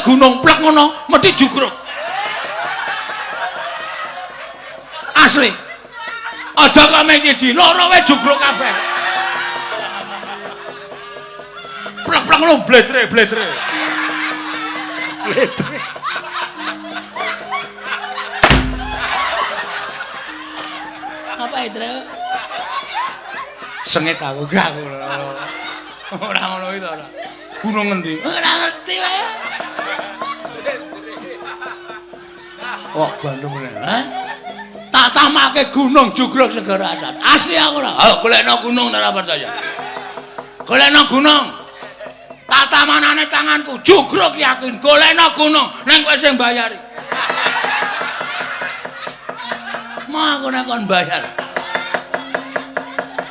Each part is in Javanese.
gunung plek ngono, mesti jugruk. Asli. Aja kok mung siji, loro wae jugruk kabeh. Plek-plek ngono bledre, bledre. Bledre. Apa itu? Sengit aku gak aku. Ora ngono iki ora. Gunung ngendi? Ora ngerti wae. Wah, Bandung meneh. Hah? Tak tamake gunung jugruk segara asat. Asli aku ora. Ayo golekno gunung ora percaya. Golekno gunung. Tak tamanane tanganku jugruk yakin golekno gunung ning kowe sing bayari. Mau aku nek kon bayar.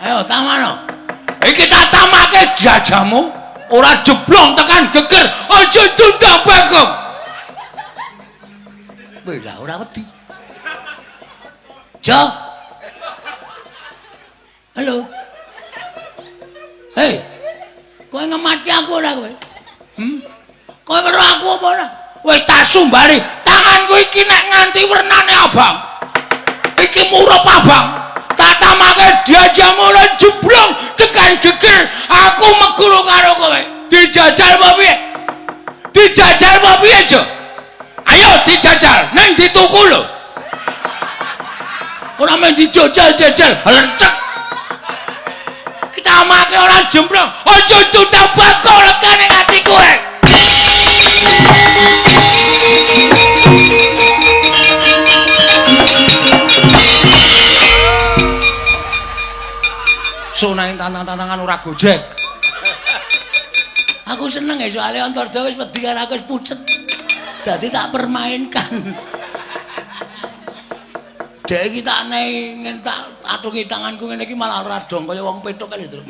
Ayo tamano. Iki tak tamake jajamu ora jeblong tekan geger aja tundang bagong. Weh lah ora wedi. Jo. Halo. Hei. Kowe ngematke aku ora kowe? Kowe weruh aku apa ora? Wis tak sumbari, tanganku iki nek nganti wernane abang. Iki murup abang. Tak tamake jajamu ora jeblong tekan geger. Aku meguru karo kowe. Dijajal apa piye? Dijajal apa piye, Jo? Ayo dijajal, ning dituku lho. Ora men dijajal-jajal, lecek. Kita make ora jembrong, aja tutang bakul lekane ati kowe. Sonain tantang-tantangan ora gojek. Aku seneng ya soalnya Antarja wis wedi karo aku wis pucet. Dadi tak permainkan. Dek iki tak nehi tak atungi tanganku ngene iki malah ora dong kaya wong petuk kan itu.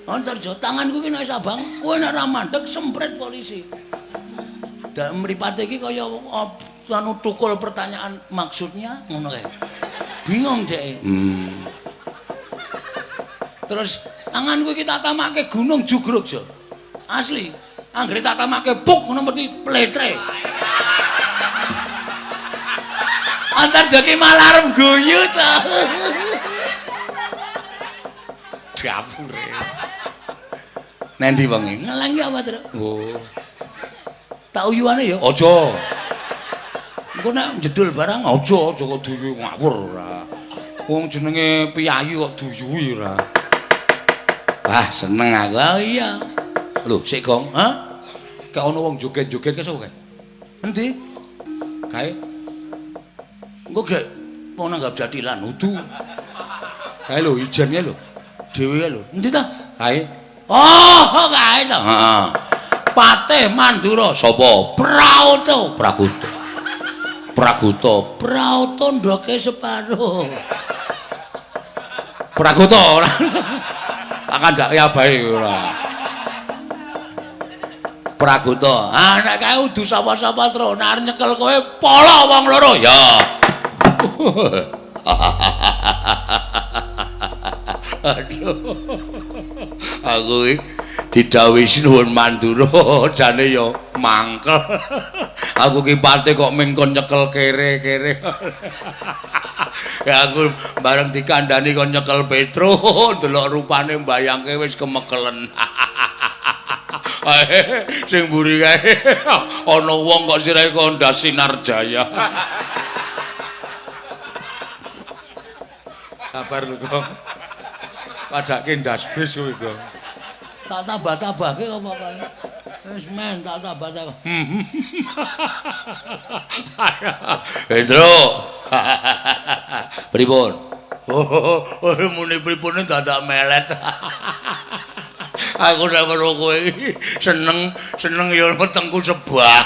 Antarja tanganku iki nek abang, kowe nek ora mandeg semprit polisi. Dan mripate iki kaya anu tukul pertanyaan maksudnya ngono kae. Bingung dhek. Terus tanganku iki tak tamake gunung jugruk, Jo. Asli. Anggere tak tamake puk ngono mesti pletre. Antarja ki malah arep guyu to. Dapure. Nendi wonge? Ngeleng ki apa, Truk? Oh. Tak uyuane ya? Aja. Engko nek jedul barang aja, aja kok duyu ngawur ora. Wong jenenge piyayi kok duyuhi ora. Wah, seneng aku. Ah iya. Lho, sik Gong, ha? Kayak ana wong joget-joget kae sapa kae? Endi? Kae. Engko gek wong nanggap jathilan udu. Kae lho ijene lho. Dhewe lho. Endi ta? Kae. Oh, kae ta. Heeh. Patih Mandura sapa? Praoto. Pragoto. Pragoto. Praoto ndoke separo. Pragoto ora. Tak kandhake abahe ora. Pragoto. Ah nek kae udu sapa-sapa tru, nek arep nyekel kowe polo wong loro ya. Aduh. Aku iki didhawuhi Sinuwun Mandura jane ya mangkel. Aku ki pate kok ming kon nyekel kere-kere. Ya aku bareng dikandhani kon nyekel Petro, delok rupane mbayangke wis kemekelen. Sing mburi kae ana wong kok sirahe kandha Sinar Jaya. Sabar lho, Gong. Padake ndas bis kowe, Gong. Tak tambah-tambahke apa kae? Wis men tak tambah-tambah. Hendro. Pripun? Oh, muni pripune dadak melet. Aku nek weruh kowe iki seneng, seneng ya wetengku sebah.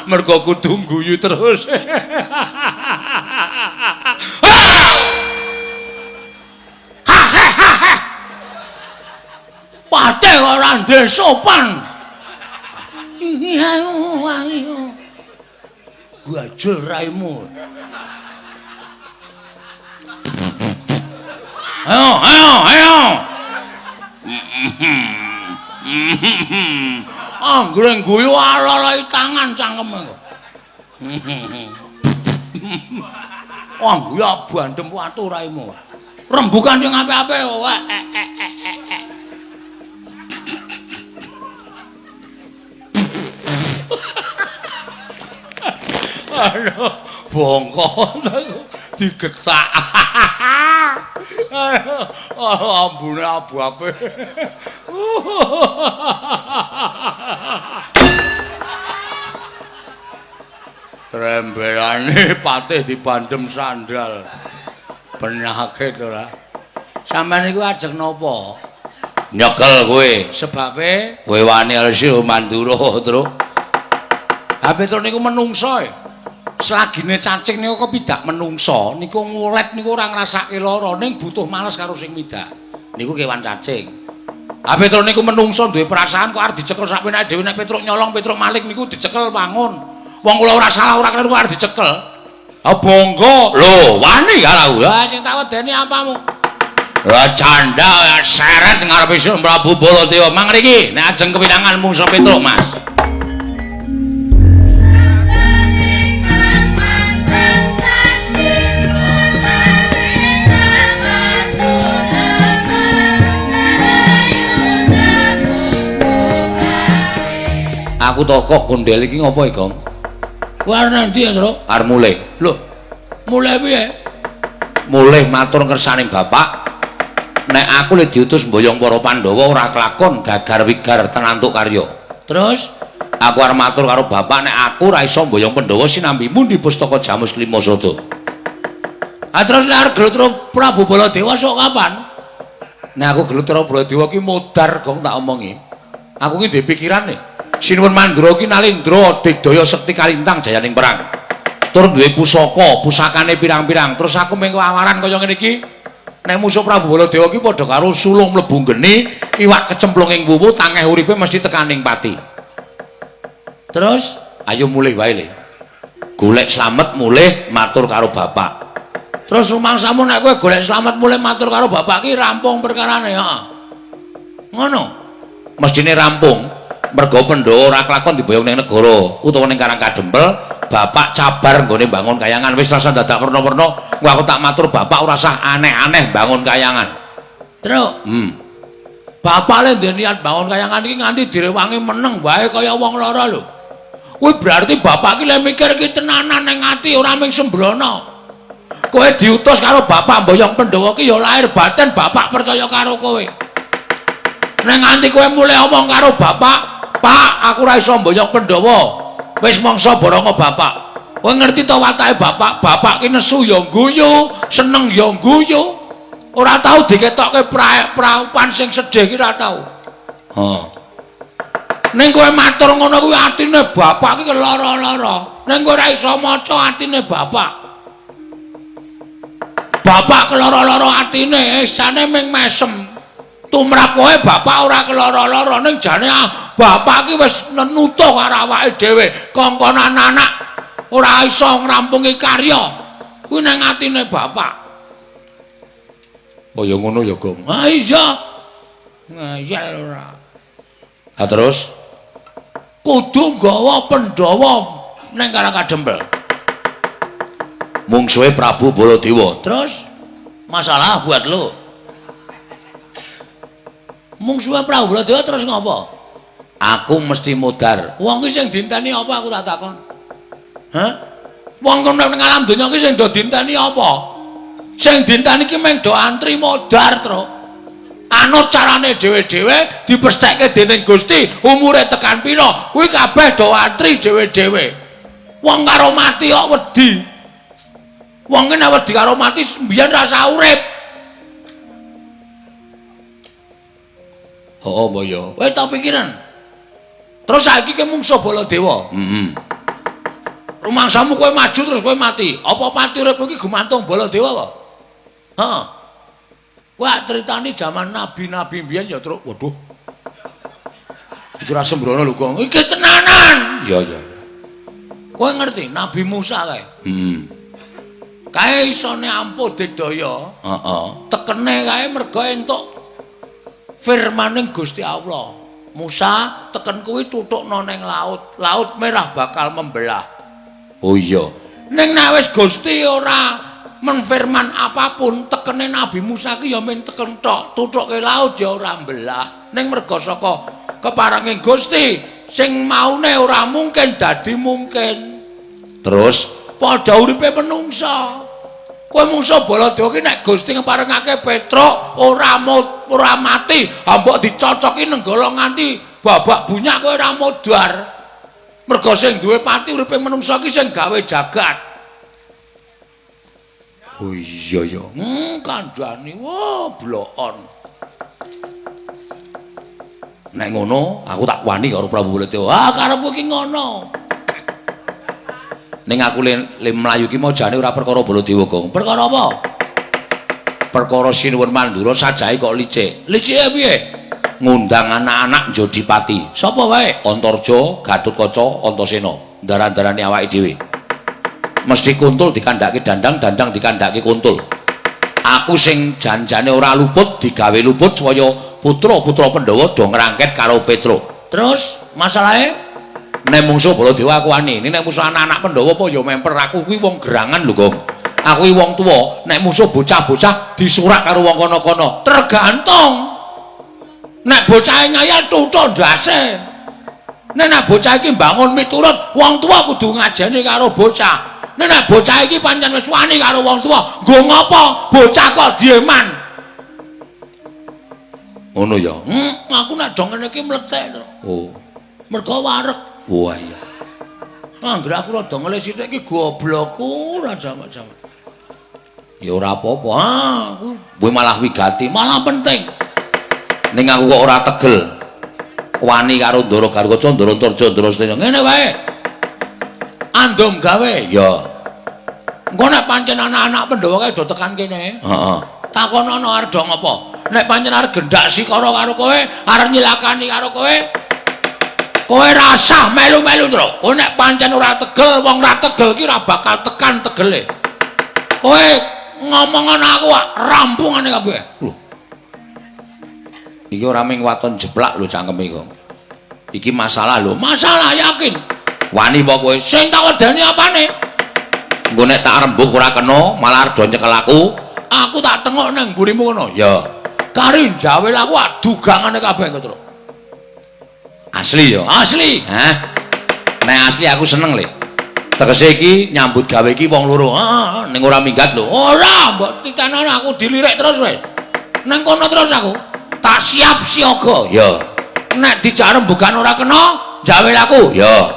Mergo kudu guyu terus. Patih ora ndek sopan. Gajul raimu. Ayo, ayo, ayo. Anggere guyu alalai tangan cangkeme kok. Wah, guyu bandem watu raimu. Rembukan sing apik-apik wae. Aduh, bongko digetak. Aduh, ambune abu-abe. Trembelane patih dibandem sandal. Penyakit ora. Sampeyan niku ajeng napa? Nyekel kowe. Sebabe kowe wani alsi Mandura, Truk. Ha Petruk niku menungso e. Selagine cacing niku kepidak menungso niku ngulet niku ora ngrasake lara ning butuh males karo sing midak. Niku kewan cacing. Ha Petruk niku menungso duwe perasaan kok arep dicekel sak penake dhewe nek Petruk nyolong, Petruk maling niku dicekel wangun. Wong kula ora salah ora kleru arep dicekel. Ha bangga. Lho, wani karo aku. Lah sing tak wedeni apamu? Lah canda seret ngarepe Prabu Baladewa. Mang riki nek ajeng kewinangan mungsa Petruk, Mas. Aku to kok gondel iki ngopo iki, Gong? Kowe arep nang ndi, Truk? Arep mulih. Lho, mulih piye? Mulih matur ngersaning bapak. Nek aku le diutus mboyong para Pandhawa ora kelakon gagar wigar tenantuk karya. Terus aku arep matur karo bapak nek aku ora iso mboyong Pandhawa sinambi mundi pustaka Jamus Klima Sada. Ah terus nek arep gelut karo Prabu Baladewa sok kapan? Nek aku gelut karo Baladewa ki modar, Gong, tak omongi. Aku ki ndek pikirane. Sinuwun Mandura ki Nalendra Digdaya Sekti Kalintang jayaning perang. Tur duwe pusaka, pusakane pirang-pirang. Terus aku mung wawaran kaya ngene iki. Nek musuh Prabu Baladewa ki padha karo sulung mlebu geni, iwak kecemplung ing wuwu, tangeh uripe mesti tekaning pati. Terus ayo mulih wae le. Golek slamet mulih matur karo bapak. Terus rumangsamu nek kowe golek slamet mulih matur karo bapak ki rampung perkarane, heeh. Ngono. Mestine rampung. Mergo Pandhawa ora kelakon diboyong ning negara utawa ning Karang Kadempel, bapak cabar nggone bangun kayangan wis rasa dadak werna-werna. Engko aku tak matur bapak ora usah aneh-aneh bangun kayangan. Truk. Bapak le ndek niat bangun kayangan iki nganti direwangi meneng wae kaya wong lara lho. Kuwi berarti bapak ki le mikir ki tenanan ning ati ora mung sembrono. Kowe diutus karo bapak mboyong Pandhawa ki ya lahir batin bapak percaya karo kowe. Nek nganti kowe mulai omong karo bapak, Pak, aku ora iso mboyong Pandhawa. Wis mangsa borongo bapak. Kowe ngerti to watake bapak? Bapak ki nesu ya guyu, seneng ya guyu. Ora tau diketokke praupan sing sedih ki ora tau. Heeh. Ning kowe matur ngono kuwi atine bapak ki lara-lara. Ning kowe ora iso maca atine bapak. Bapak kelara-lara atine, isane ming mesem. Tumrap kowe bapak ora kelara-lara ning jane bapak ki wis nenutuh karo awake dhewe kongkonan anak ora iso ngrampungi karya kuwi nang atine bapak. Oh ya ngono ya, Gong. Ha iya. Ngeyel ora. Ha terus kudu nggawa Pandhawa ning Karang Kadempel. Mungsuhe Prabu Baladewa. Terus masalah buat lo. Mungsuhe Prabu Baladewa terus ngopo? Aku mesti modar. Wong ki sing dinteni apa aku tak takon? Hah? Wong kono ning alam donya ki sing do dinteni apa? Sing dinteni ki mung do antri modar, Truk. Anut carane dhewe-dhewe dipestheke dening Gusti, umure tekan pira, kuwi kabeh do antri dhewe-dhewe. Wong karo mati kok wedi. Wong ki nek wedi karo mati mbiyen rasa urip. Oh, mbok ya. Kowe tau pikiran. Terus saiki ki mungsuh Baladewa. Heeh. Rumangsamu kowe maju terus kowe mati. Apa pati uripmu iki gumantung Baladewa apa? Heeh. Wah, critani jaman nabi-nabi mbiyen ya, Truk. Waduh. Iki ora sembrono lho, Gong. Iki tenanan. Iya, iya. Kowe ngerti Nabi Musa kae? Heeh. Kae isone ampuh digdaya. Heeh. Tekene kae mergo entuk firmaning Gusti Allah. Musa, teken kuwi tutukno ning laut. Laut Merah bakal membelah. Oh iya. Ning nek wis Gusti ora menfirman apapun, tekene Nabi Musa ki ya men teken tok, tutuke laut ya ora mbelah. Ning merga saka keparenge Gusti sing maune ora mungkin dadi mungkin. Terus padha uripe menungsa. Kowe mungsa Baladewa ki nek Gusti ngeparengake Petruk ora ora mati, mbok dicocoki nenggala nganti babak bunyak kowe ora modar. Merga sing duwe pati uripe menungsa ki sing gawe jagat. Oh iya ya. Kandhani wah blokon. Nek ngono aku tak wani karo Prabu Baladewa. Ah karepku ki ngono. Ning aku le mlayu ki mau jane ora perkara Baladewa, Gong. Perkara apa? Perkara Sinuwun Mandura sajae kok licik. Licike piye? Ngundang anak-anak njadi pati. Sapa wae? Antarja, Gatotkaca, Antasena. Daran-darane awake dhewe. Mesti kuntul dikandhake dandang, dandang dikandhake kuntul. Aku sing janjane ora luput digawe luput supaya putra-putra Pandhawa do ngrangket karo Petruk. Terus masalahe nek mungsuh Baladewa aku wani, nek musuh anak-anak Pandhawa apa ya memper aku kuwi wong gerangan lho, Gong. Aku kuwi wong tuwa, nek musuh bocah-bocah disurak karo wong kono-kono. Tergantung. Nek bocahe ngayal tutuk ndase. Nek bocah iki mbangun miturut, wong tuwa kudu ngajeni karo bocah. Nek bocah iki pancen wis wani karo wong tuwa, nggo ngopo bocah kok dieman? Ngono ya. Aku nek do ngene iki mlethek to. Oh. Mergo wareg. Wah iya. Anggere aku rada ngelih sithik iki goblokku ora jamak-jamak. Ya ora apa-apa. Ah, kuwi malah wigati, malah penting. Ning aku kok ora tegel. Wani karo Ndara Garkaca, Ndara Antarja, Ndara Sena. Ngene wae. Andum gawe. Ya. Engko nek pancen anak-anak Pandhawa kae do tekan kene. Heeh. Takonono arep do ngapa? Nek pancen arep gendak sikara karo kowe, arep nyilakani karo kowe, kowe rasah melu-melu, Tru. Kowe nek pancen ora tegel, wong ora tegel ki ora bakal tekan tegele. Kowe ngomong ngono aku rampungane kabeh. Lho. Iki ora ming waton jeplak lho cangkeme kok. Iki masalah lho, masalah yakin. Wani apa kowe? Sing tak wedeni apane? Engko nek tak rembug ora kena, malah arep do nyekel aku. Aku tak tengok nang mburimu ngono. Ya. Kari njawil aku adugangane kabeh kok, Tru. Asli ya? Asli. Hah? Nek asli aku seneng le. Tegese iki nyambut gawe iki wong loro. Heeh, ning ora minggat lho. Ora, mbok titenono aku dilirik terus wis. Nang kono terus aku. Tak siap siaga. Ya. Nek dijak rembugan ora kena, jawil aku. Ya.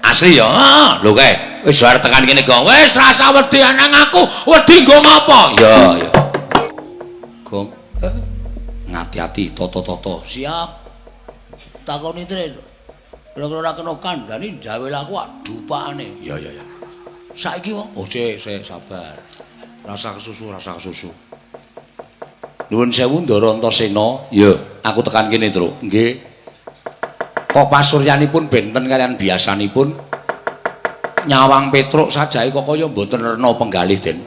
Asli ya. Heeh, lho kae. Wis arep tekan kene, Gong. Wis rasa wedi nang aku, wedi nggo ngapa? Ya, ya. Gong. Ngati-ati toto-toto. Siap. Takoni tre. Kira-kira ora kena kandhani jawil aku dupakane. Ya ya ya. Saiki wong, oh sik sik sabar. Rasa kesusu, rasa kesusu. Nuwun sewu Ndara Antasena. Ya, aku tekan kene, Truk. Nggih. Kok pasuryanipun benten kaliyan biasanipun? Nyawang Petruk sajae kok kaya mboten rena penggalih, Den.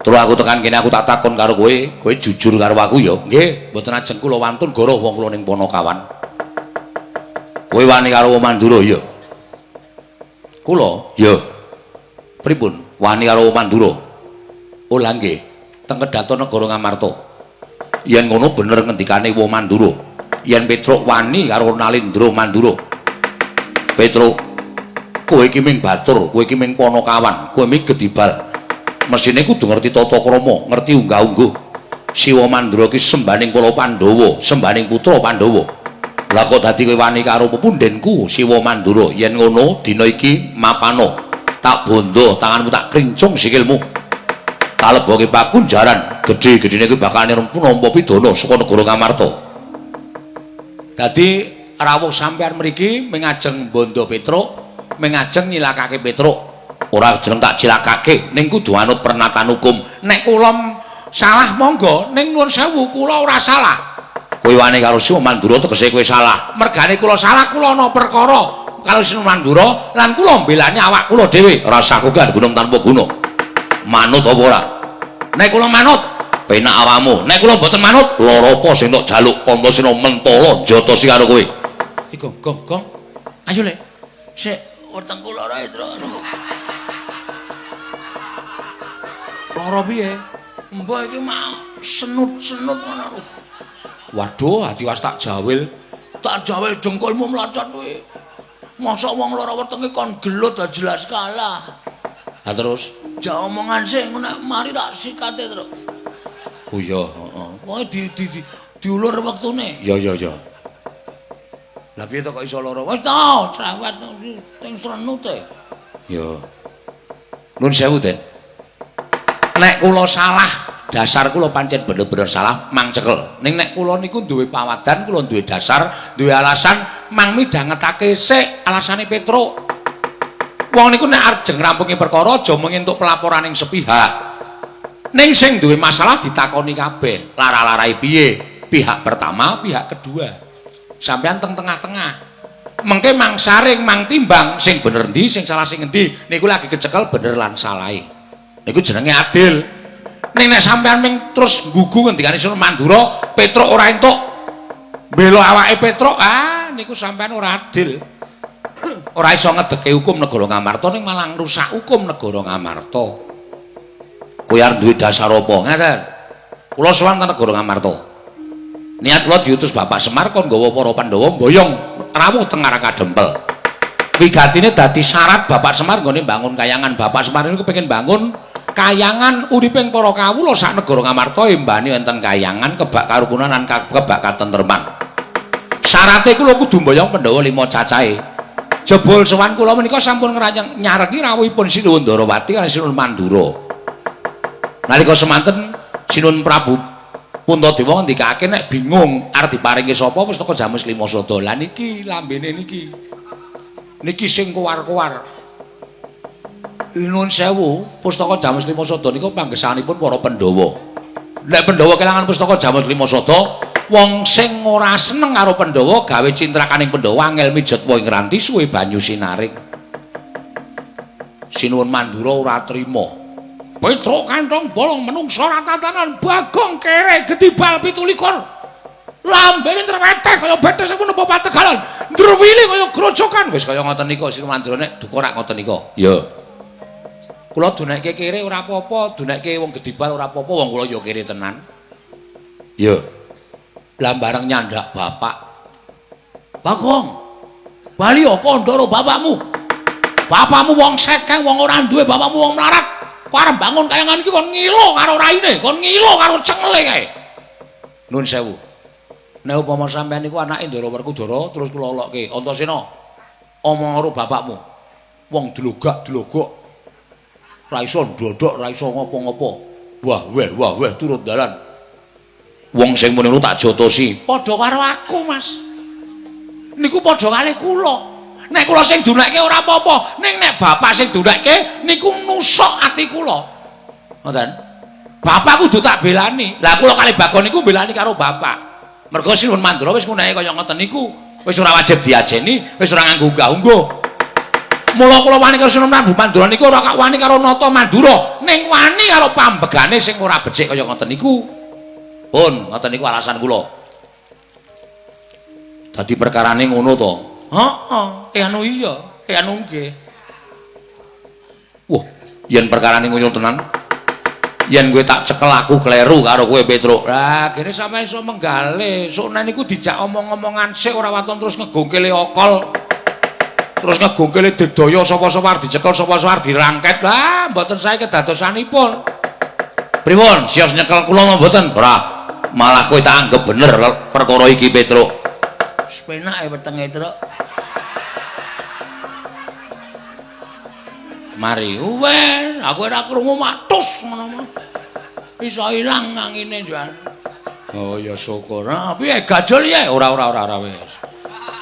Terus aku tekan kene aku tak takon karo kowe, kowe jujur karo aku ya. Nggih, mboten ajeng kula wantun goroh wong kula ning Panakawan. Kowe wani karo Mandura ya? Kula? Ya. Pripun? Wani karo Mandura? Oh lha nggih. Teng Kedaton Negara Ngamarta. Yen ngono bener ngendikane Wa Mandura. Yen Petruk wani karo Nalendra Mandura. Petruk, kowe iki ming batur, kowe iki ming Panakawan, kowe ming gedibal. Mesthine kudu ngerti tata krama, ngerti unggah-ungguh. Siwa Mandura ki sembaning para Pandhawa, sembaning putra Pandhawa. Lah kok dadi kowe wani karo pepundhenku Siwa Mandura? Yen ngono dina iki mapano. Tak bondo tanganmu, tak krincung sikilmu. Tak leboke pakunjaran gedhe-gedhene kuwi bakal nampa pidana saka negara Ngamarta. Dadi rawuh sampean mriki ming ajeng bondo Petruk, ming ajeng nyilakake Petruk. Ora jeneng tak cilakake, ning kudu anut pernatan hukum. Nek kula salah monggo, ning nuwun sewu kula ora salah. Kowe wani karo Siwa Mandura tegese kowe salah. Mergane kula salah kula ana perkara karo Siwa Mandura lan kula mbelani awak kula dhewe. Rasah kowe gunung tanpa guna. Manut apa ora? Nek kula manut, Penak awakmu. Nek kula mboten manut, lara apa sing tok jaluk Antasena mentala njatosi karo kowe. Iki gong gong. Ayo lek. Sik wetengku lara, Truk. Lara piye? Mbah iki mau senut-senut ngono. Waduh, ati was tak jawil. Tak jawil dengkulmu mlocot kuwi. Mosok wong lara wetenge kon gelut jelas kalah. Ha terus jak omongan sik nek mari tak sikate, Truk. Oh iya, heeh. Pokoke di diulur wektune. Ya ya ya. Lah piye to kok iso lara? Wis to, cerewet ting srenute. Ya. Nuwun sewu, Den. Nek kula salah, dasar kula pancen bener-bener salah, mang cekel. Ning nek kula niku duwe pawadan, kula duwe dasar, duwe alasan, mang midhangetake sik alasane Petruk. Wong niku nek arep ngrampungi perkara aja mung entuk pelaporaning sepihak. Ning sing duwe masalah ditakoni kabeh. Lara-larae piye? Pihak pertama, pihak kedua. Sampeyan teng tengah-tengah. Mengke mang saring, mang timbang sing bener ndi, sing salah sing endi, niku lagi kecekel bener lan salahe. Niku jenenge adil. Ning nek sampeyan ming terus nggugu ngendikane Sunan Mandura, Petruk ora entuk mbela awake Petruk, ah niku sampeyan ora adil. Ora iso ngedeke hukum negara Ngamarta ning malah ngrusak hukum negara Ngamarta. Kowe arep duwe dasar apa? Ngaten. Kula sowan teng negara Ngamarta. Niat kula diutus Bapak Semar kon nggawa para Pandhawa mboyong rawuh teng Kadempel. Wigatine dadi syarat Bapak Semar nggone bangun kayangan. Bapak Semar niku kepengin bangun kayangan uriping para kawula sak negara Ngamarta embane wonten kayangan kebak karukunan lan kebak katentreman. Syarate kula kudu mboyong Pandhawa 5 cacahe. Jebul sowan kula menika sampun nyarengi rawuhipun Sinuwun Ndarawati lan Sinuwun Mandura. Nalika semanten Sinuwun Prabu Puntadewa ngendikake nek bingung arep diparingi sapa pustaka Jamus Lima Sada. Lah niki lambene niki. Niki sing kowar-kowar. Nuwun sewu, pustaka Jamus Lima Sada niku panggesanipun para Pandhawa. Nek Pandhawa kelangan pustaka Jamus Lima Sada, wong sing ora seneng karo Pandhawa gawe cintrakaning Pandhawa angel mijet ing ranti suwe banyu sinaring. Sinuwun Mandura ora trima. Petruk kantong bolong menungsa ratatanan Bagong kere gedibal 17. Lambene treweteh kaya betes menapa pategalan. Ndruwile kaya grojokan. Wis kaya ngoten nika Sinuwun Mandura nek duka rak ngoten nika. Ya. Kula dunekke kere ora apa-apa, dunekke wong gedibal ora apa-apa, wong kula ya kere tenan. Ya. Lah bareng nyandak bapak. Bagong. Bali kandha karo bapakmu. Bapakmu wong sekeng, wong ora duwe, bapakmu wong melarat. Kok arep bangun kayangan iki kon ngilo karo raine, kon ngilo karo cengele kae. Nuwun sewu. Nek upama sampean niku anake Ndara Werkudara terus kula lokke, Antasena. Omong karo bapakmu. Wong dlogak-dlogok. Ra iso ndodhok, ra iso ngopo-ngopo. Wah weh, wah weh turut dalan. Wong sing muni tak jotosi. Padha karo aku, Mas. Niku padha kalih kula. Nek kula sing dunekke ora apa-apa, ning nek bapak sing dunekke niku nusuk ati kula. Ngoten. Bapak kudu tak belani. Lah kula kalih Bagong niku belani karo bapak. Mergo Sinuwun Mandura wis ngunehi kaya ngoten niku, wis ora wajib diajeni, wis ora nganggo unggah-ungguh. Mula kula wani karo Sinuwun Prabu Mandura niku ora kak wani karo Nata Mandura, ning wani karo pambegane sing ora becik kaya ngoten niku. Pun, ngoten niku alasan kula. Dadi perkarane ngono to. Heeh, anu iya, anu nggih. Wah, yen perkarane ngono tenan. Yen kowe tak cekel aku kleru karo kowe Petruk. Lah, kene sampeyan iso menggale. Sukne niku dijak omong-omongan sik ora waton terus ngegongkele okol. Terus ngegongkele digdaya sapa-sapa arep dicekel sapa-sapa arep dirangket. Lah, mboten sae kedadosanipun. Pripun? Sios nyekel kula napa mboten? Ora. Malah kowe tak anggap bener perkara iki Petruk. Penak wetenge, Truk. Mari, wes, aku ora krungu matus ngono mah. Iso ilang angine jan. Oh ya syukur. Ah, piye gajul ya? Ora ora ora ora wis.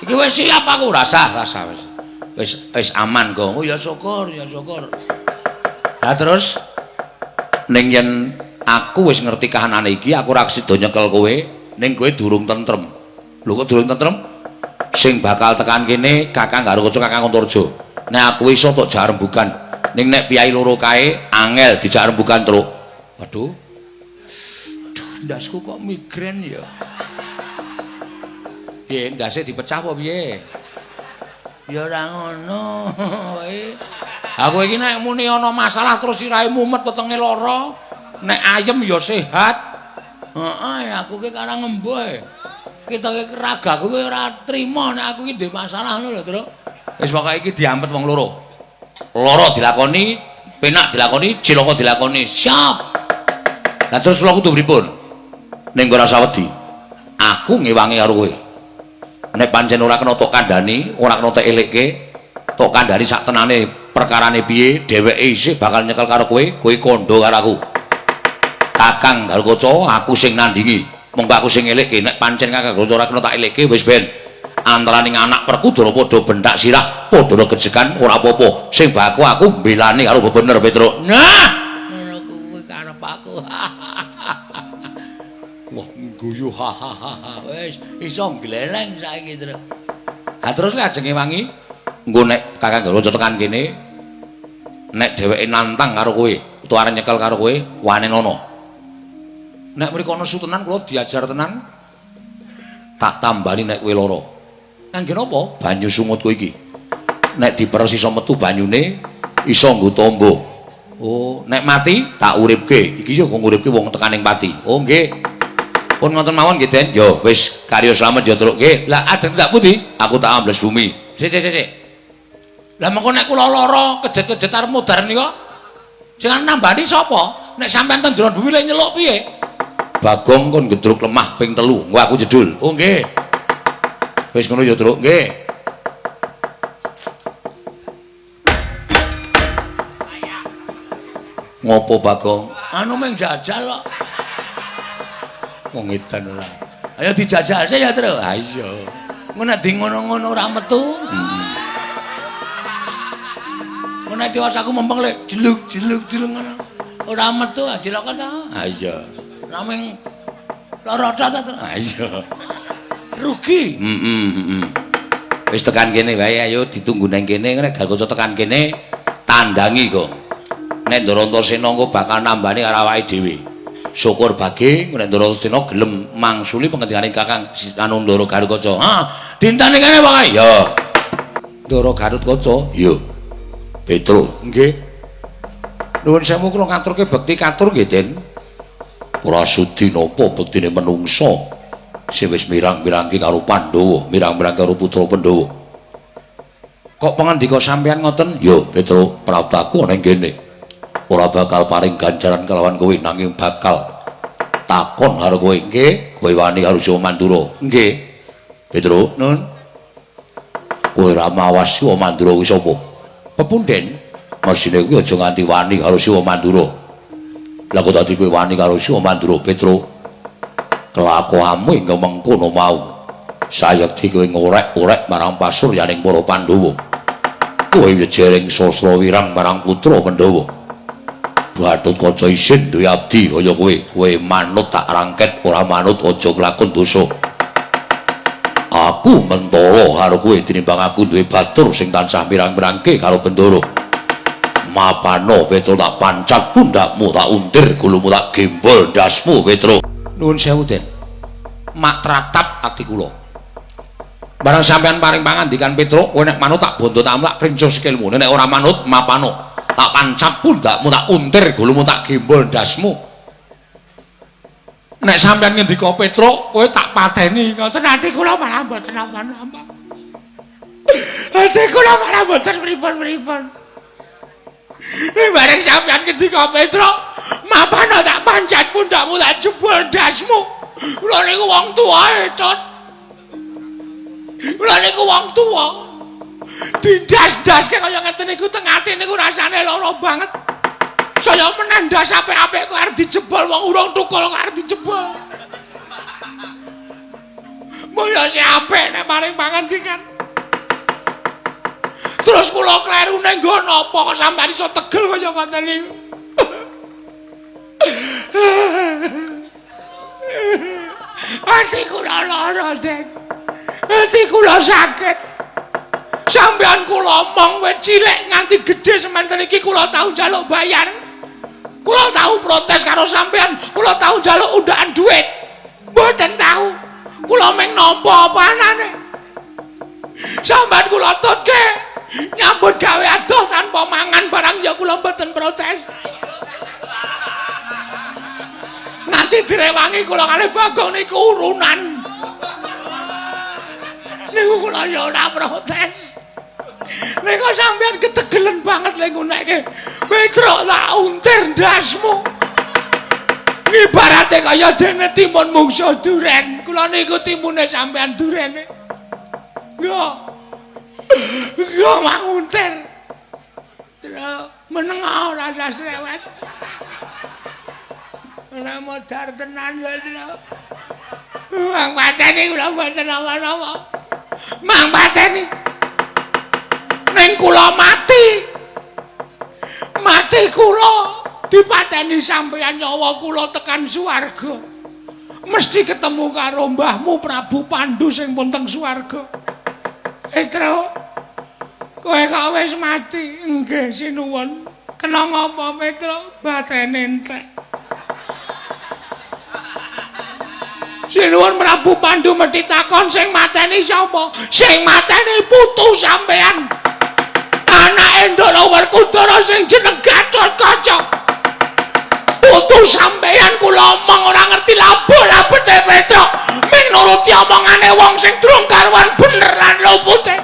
Iki wis siap aku rasah, rasah wis. Wis wis aman kok. Oh ya syukur, ya syukur. Lah terus ning yen aku wis ngerti kahanane iki, aku ora sida nyekel kowe, ning kowe durung tentrem. Lho kok durung tentrem? Sing bakal tekan kene Kakang Garukaca, Kakang Antarja. Nek aku iso tok jak rembugan. Ning nek piyai loro kae angel dijak rembugan, Truk. Waduh. Ndasku kok migrain ya. Piye ndase dipecah apa piye? Ya ora ngono wae. Aku iki nek muni ana masalah terus sirahe mumet wetenge lara, nek ayem ya sehat. Heeh, aku ki karang ngemboh. Kita ki ragaku ki ora trima nek aku ki duwe masalah ngono lho, Truk. Wis pokoke iki diampet wong loro. Lara dilakoni, penak dilakoni, cilaka dilakoni. Siap. Lah terus kula kudu pripun? Ning ora usah wedi. Aku ngewangi karo kowe. Nek pancen ora kena tok kandhani, ora kena tek elekke, tok kandhani sak tenane perkarane piye, dheweke isih bakal nyekel karo kowe, kowe kandha karo aku. Kakang Garukaca, aku sing nandingi. Monggo aku sing elekke, nek pancen Kakang Garukaca ora kena tak elekke wis ben. Antaraning anak Werkudara padha bentak sirah, padha regejegan ora apa-apa. Sing baku aku mbelani karo bebener Petruk. Nah, ngono kuwi karep aku. Wah, guyu hahaha. Wis iso gleleng saiki, Truk. Ha terus lajeng ngewangi engko nek Kakang Garukaca tekan kene, nek dheweke nantang karo kowe utawa arep nyekel karo kowe, wanenono. Nek mriko ana tenan kula diajar tenan, tak tambani nek kowe lara. Kangge napa? Banyu sungutku iki. Nek diperes iso metu banyune, iso nggo tombo. Oh, nek mati tak uripke. Iki yo nguripke wong tekaning pati. Oh, nggih. Pun ngoten mawon nggih, Den. Yo wis karya slamet ya, Truk. Nggih. Lah ajeng tindak pundi? Aku tak ambles bumi. Sik sik sik. Lah mengko nek kula lara kejet-kejet arep mudhar nika sing nambani sapa? Nek sampean ten jero bumi lek nyeluk piye? Bagong kon gedruk lemah ping 3. Engko aku jedul. Oh nggih. Wis ngono ya, Truk. Nggih. Ngopo Bagong? Anu mung jajal kok. Wong edan ora. Ayo dijajal sik ya, Truk. Ha iya. Engko nek di ngono-ngono ora metu. Heeh. Engko nek tiwas aku mempeng lek jeluk-jeluk jeluk ngono. Ora metu cilaka ta. Ha iya. Naming lara ta, Truk. Ha iya. Rugi. Heeh, heeh. Wis tekan kene wae, ayo ditunggu nang kene, nek Garukaca tekan kene tandangi kok. Nek Ndarantasena engko bakal nambani karo awake dhewe. Syukur bage nek Ndarantasena gelem mangsuli pengendikane Kakang anu Ndara Garukaca. Ha, dintani kene pokoke. Ya. Ndara Garutkaca? Iya. Petruk. Nggih. Nuwun sewu kula ngaturke bekti katur nggih, Den. Ora sudi napa bektine menungsa sing wis mirang-mirangke karo Pandhawa, mirang-mirangke karo putra Pandhawa. Kok pangandika sampeyan ngoten? Ya, Petruk, praptaku ana ing kene. Ora bakal paring ganjaran kelawan kowe nanging bakal takon karo kowe. Nggih, kowe wani karo Siwa Mandura? Nggih. Petruk, nun. Kowe ora mawas Siwa Mandura kuwi sapa? Pepunden? Mesine kuwi aja nganti wani karo Siwa Mandura. Lah kok dadi kowe wani karo Siwa Mandura, Petruk? Kelakuanmu ingkang mengkono mau. Sayekti kowe ngorek-orek marang pasuryaning para Pandhawa. Kowe jering sastra wirang marang putra Pandhawa. Gathotkaca isin duwe abdi kaya kowe. Kowe manut tak rangket, ora manut aja kelakon dosa. Aku mentala karo kowe tinimbang aku duwe batur sing tansah mirang-mirangke karo Bendara. Mapano Petro, tak pancat pundakmu, tak untir gulumu, tak gembol ndasmu, Petro. Nuwun sewu, Den. Mak tratap ati kula. Barang sampean paring pangandikan, Petro, kowe nek manut tak bondo tak amlak krinco sikilmu. Nek ora manut mapano. Tak pancat pundakmu, tak untir gulumu, tak gembol ndasmu. Nek sampean ngendika Petro, kowe tak pateni. Ngoten ati kula malah mboten napa-napa. Ati kula malah mboten pripun-pripun. Bareng sampean ngendika Petro, mapano tak pancat pundakmu, tak jebol ndasmu. Kula niku wong tuwa, Tut. Kula niku wong tuwa. Dindas-ndaske kaya ngeten niku teng ati niku rasane lara banget. Saya meneh ndas apik-apik kok arep dijebol, wong urung tukul kok arep dijebol. Mbok ya sing apik nek paring pangandikan. Terus kula klerune nggo napa kok sampeyan iso tegel kaya ngoten niku. Ati kula lara, Den. Ati kula sakit. Sampeyan kula omong wit cilik nganti gedhe semanten iki kula tau njaluk bayar. Kula tau protes karo sampean, kula tau njaluk undaan dhuwit. Mboten tau. Kula mung nampa apa anane. Sampean kula tutke nyambut gawe adoh tanpa mangan barang ya kula mboten protes. Nganti direwangi kula kalih Bagong niku urunan. Niku kula ya ora protes. Niku sampean ketegelen banget lek ngunekke. Petruk tak untir ndasmu. Ibarate kaya dene timun mungsuh duren. Kula niku timune sampean durene. Nggo. Nggo manguntir. Terus meneng ora usah srewet. Ora modar tenan lho, Tru. Mang pateni kula mboten napa-napa. Mang pateni. Ning kula mati. Mati kula dipateni sampeyan nyawa kula tekan swarga. Mesti ketemu karo mbahmu Prabu Pandu sing pun teng swarga. Tru. Kowe kok wis mati? Nggih, sinuwun. Kena ngapa, Petruk? Batene entek. Sinuwun Prabu Pandu mesti takon sing mateni sapa? Sing mateni putu sampean. Anake Ndara Werkudara sing jeneng Gatotkaca. Putu sampean kula omong ora ngerti labuh-labete Petruk. Ming nuruti omongane wong sing durung karuan bener lan lupute.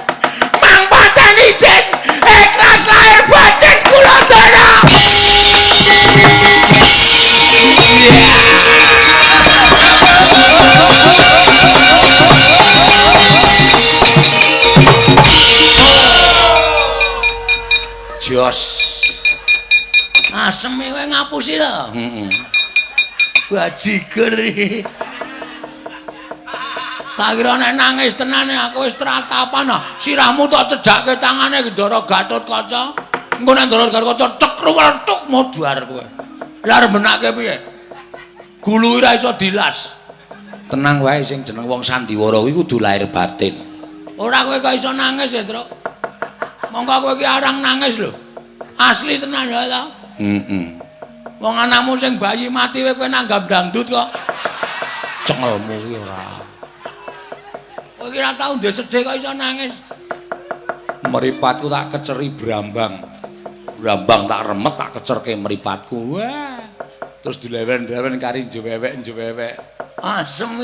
Mang pateni jin ikhlas lahir batin kula dana. Jos. Asem kowe ngapusi to. Heeh. Bajigur iki. Tak kira nek nangis tenan aku wis tratapan. Sirahmu tok cedhakke tangane Ndara Gatotkaca. Engko nek Ndara Gatotkaca tek ruwel tuk modar kowe. Lah arep benake piye? Gulu ora iso dilas. Tenang wae sing jeneng wong sandiwara kuwi kudu lahir batin. Ora kowe kok iso nangis ya, Truk. Monggo kowe iki arang nangis lho. Asli tenan ya ta? Heeh. Wong anakmu sing bayi mati kowe nanggap dangdut kok. Cengelmu kuwi ora. Kowe iki ora tau ndek sedih kok iso nangis. Mripatku tak keceri brambang. Brambang tak remet tak kecerke mripatku. Wah. Terus dilewen-lewen kari njewewek-njewewek. Asem.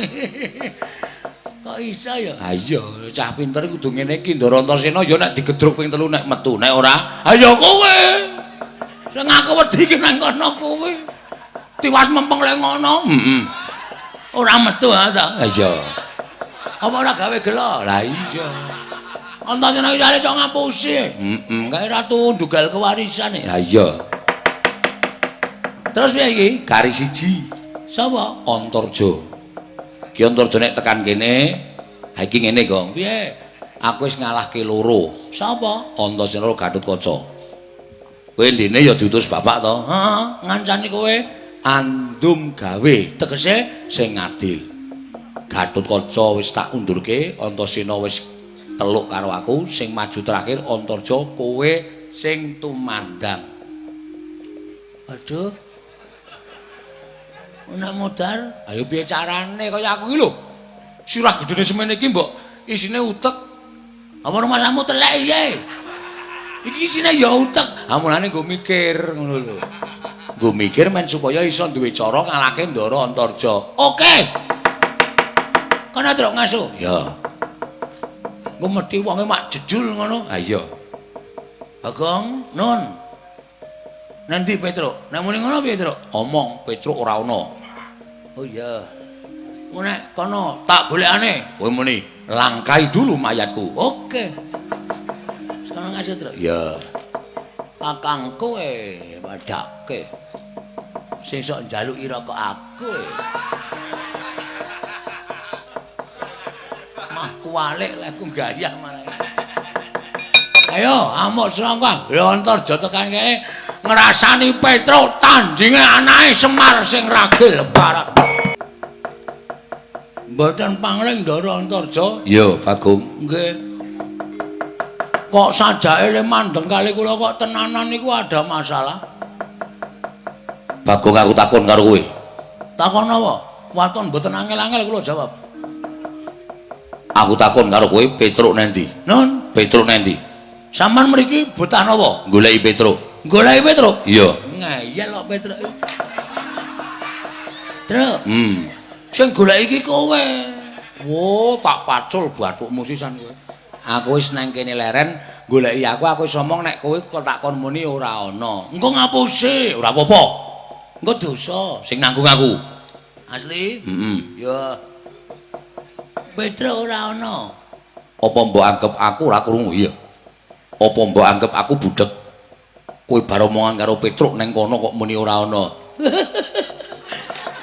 Kok iso ya? Ha iya, cah pinter kudu ngene iki. Ndara Antasena ya nek digedruk ping 3 nek metu, nek ora, ayo kowe. Sing aku wedi ki nang kono kowe. Tiwas mempeng lek ngono. Heeh. Ora metu ha ta? Ha iya. Apa ora gawe gelo? Lah iya. Antasena iki iso ngapusi. Heeh, kae ratu ndugal kewarisan. Lah iya. Terus piye iki? Kari siji. Sapa? Antarja. Ki Antarja nek tekan kene, ha iki ngene, Gong. Piye? Aku wis ngalahke loro. Sapa? Antasena Gatotkaca. Kowe ndene ya diutus bapak to? Heeh, ngancani kowe andum gawe, tegese sing adil. Gatotkaca wis tak undurke, Antasena wis teluk karo aku, sing maju terakhir Antarja kowe sing tumandang. Aduh. Nek modar, ayo piye carane kaya aku iki lho. Sirah gedene semene iki mbok isine utek. Apa rumasamu telek piye? Iki isine ya utek. Ha mulane nggo mikir ngono lho. Nggo mikir men supaya iso duwe cara ngalahke Ndara Antarja. Oke. Kono truk ngasu. Ya. Engko mesti wonge mak jedul ngono. Ha iya. Bagong, Nun. Nanti Petruk, nek muni ngono piye, Truk? Omong Petruk ora ana. Oh iya. Engko nek kono tak golekane, kowe muni langkai dulu mayatku. Oke. Sekarang ngaji, Truk. Ya. Kakangku padake. Sing sok njaluk ira kok aku. Mah kuwalik lek ku gayah malah. Ayo amuk srangka. Lho Antarja tekan kene ngrasani Petruk tandinge anake Semar sing ragil barat. Mboten pangling Ndara Antarja. Iya, Bagong. Nggih. Kok sajake le mandeng kali kula kok tenanan niku ada masalah. Bagong aku takon karo kowe. Takon apa? Waton mboten angel-angel kula jawab. Aku takon karo kowe, Petruk nendi? Nun, Petruk nendi? Sampeyan mriki betah napa? Goleki Petruk. Goleki Petruk? Iya. Ngeyel kok Petruk. Truk. Sing goleki iki kowe. Wo, tak pacul bathukmu sisan kowe. Aku wis nang kene leren goleki aku wis omong nek kowe kok tak kon muni ora ana. Engko ngapusi, ora apa-apa. Engko dosa sing nanggung aku. Asli? Heeh. Ya. Petruk ora ana. Apa mbok anggap aku ora krungu? Iya. Apa mbok anggap aku budhek? Kowe bar omongan karo Petruk nang kono kok muni ora ana.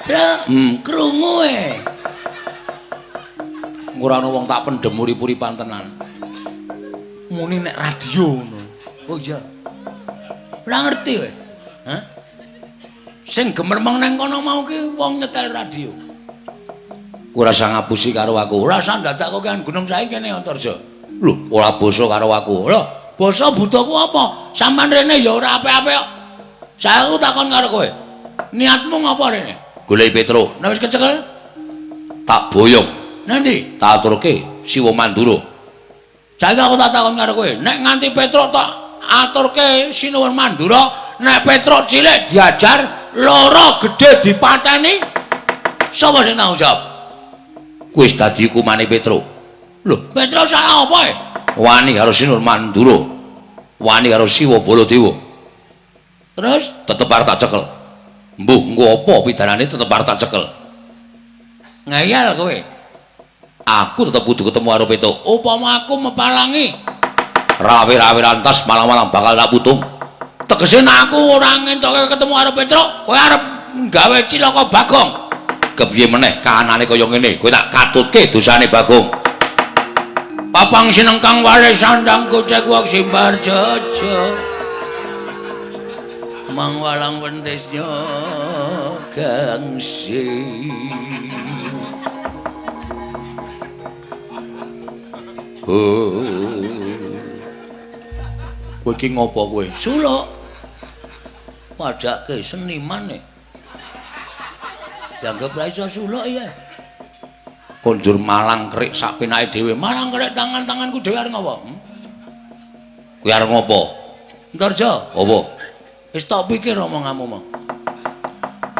Truk, krungu e. Ora ana wong tak pendhem urip-uripan tenan. Muni nek radio ngono. Oh iya. Ora ngerti kowe. Hah? Sing gemermeng nang kono mau ki wong nyetel radio. Ora usah ngapusi karo aku. Ora usah ndadak kok kan gunung saiki kene Antarja. Lho, ora basa karo aku. Lho, basa butuhku apa? Sampeyan rene ya ora apik-apik kok. Saiki takon karo kowe. Niatmu ngapa rene? Goleki Petruk. Nek wis kecekel tak boyong. Nanti tak aturke Siwa Mandura. Saiki aku tak takon karo kowe, nek nganti Petruk tak aturke Sinuwun Mandura, nek Petruk cilik diajar, loro gedhe dipateni, sapa sing tanggung jawab? Kuwi wis dadi hukumane Petruk. Lho, Petruk salah apa e? Wani karo Sinuwun Mandura. Wani karo Siwa Baladewa. Terus tetep arep tak cekel. Mbuh, engko apa pidanane tetep arep tak cekel. Ngeyel kowe. Aku tetep kudu ketemu karo Petruk. Upama aku mepalangi rawe-rawe rantas malang-malang bakal tak putung. Tegese nek aku ora ngentoke ketemu karo Petruk, kowe arep gawe cilaka Bagong. Kepiye meneh kahanane kaya ngene, kowe tak katutke dosane Bagong. Papang sinengkang wale sandang kucek wak simbar jojo. Mangwalang wentisnya gangsi. Kowe iki ngopo kowe? Suluk. Padake seniman e. Dianggep ra iso suluk ya. Konjur malang kerik sak penake dhewe. Malang kerik tangan-tanganku dhewe arep ngopo? Kowe arep ngopo? Antarja, apa? Wis tak pikir omonganmu mau.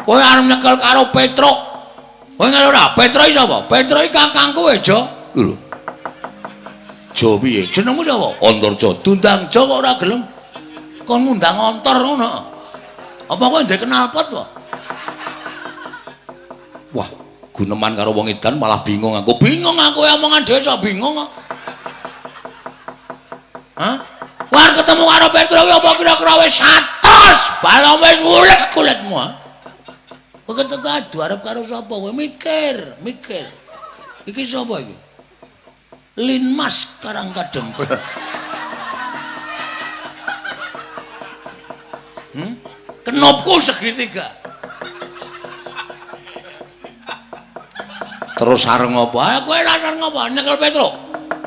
Kowe arep nyekel karo Petruk. Kowe ngerti ora? Petruk iki sapa? Petruk iki kakangku e, Jo. Lho. Jo piye? Jenengmu sapa? Antarja. Diundang Jo kok ora gelem. Kon ngundang ontor ngono. Apa kowe ndek knalpot wae? Wah, guneman karo wong edan malah bingung aku. Bingung aku omongan dhewe iso bingung kok. Hah? War ketemu karo Petruk apa kira-kira wis 100 balong wis ulet kulitmu. Kowe ketemu adu arep karo sapa kowe? Mikir, mikir. Iki sapa iki? Linmas Karang Kadempel. Kenopku segitiga. Terus arep ngopo? Ah kowe ora arep ngopo? Nyekel Petruk.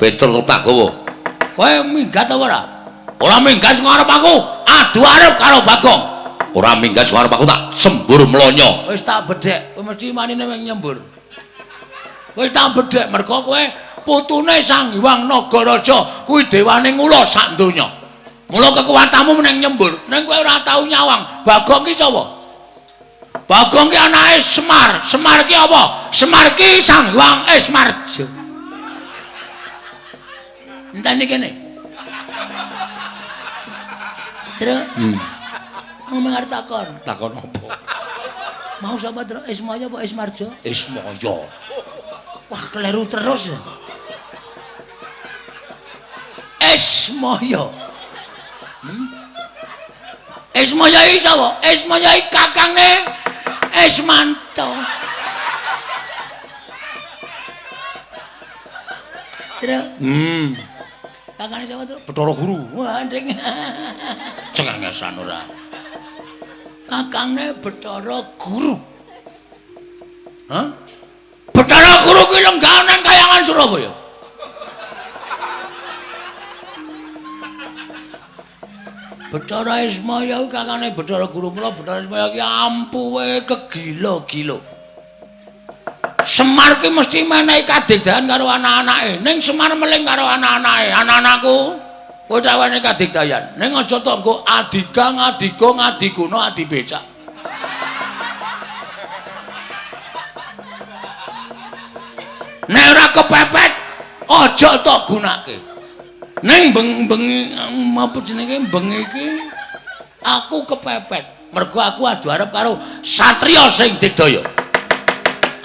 Petruk tak gawa. Kowe minggat apa ora? Ora minggat sing arep aku. Adu arep karo Bagong. Ora minggat sing arep aku tak sembur mlonyo. Wis tak bedhek, kowe mesti manine wing nyembur. Wis tak bedhek mergo kowe putune Sang Hyang Nagaraja kuwi dewane ngula sak donya. Mula kekuatanmu meneng nyembur, ning kowe ora tau nyawang. Bagong ki sapa? Bagong ki anake Semar. Semar ki apa? Semar ki Sang Hyang Esmarja. Enteni kene. Truk. Aku arep takon. Takon apa? Mau sapa, Truk? Ismaya apa Esmarja? Ismaya. Wah, keliru terus. Ismaya. Ismaya iki sapa? Ismaya iki kakangne Ismanto. Truk. Kakane sapa, Truk? Bathara Guru. Wah, ndring. Cengengesan ora. Kakangne Bathara Guru. Hah? Bathara Guru ki lenggah nang kayangan Surabaya. Bathara Ismaya kuwi kakane Bathara Guru mula Bathara Ismaya ki ampuhe kegila-gila. Semar ki mesti menehi kadigdayan karo anak-anake. Ning Semar meling karo anak-anake. Anak-anakku, kowe cawene kadigdayan. Ning aja tanggo adigang, adigung, adiguna, adibecak. Nek ora kepepet, aja tok gunake. Ning bengi apa jenenge bengi iki aku kepepet. Mergo aku adu arep karo satriya sing digdaya.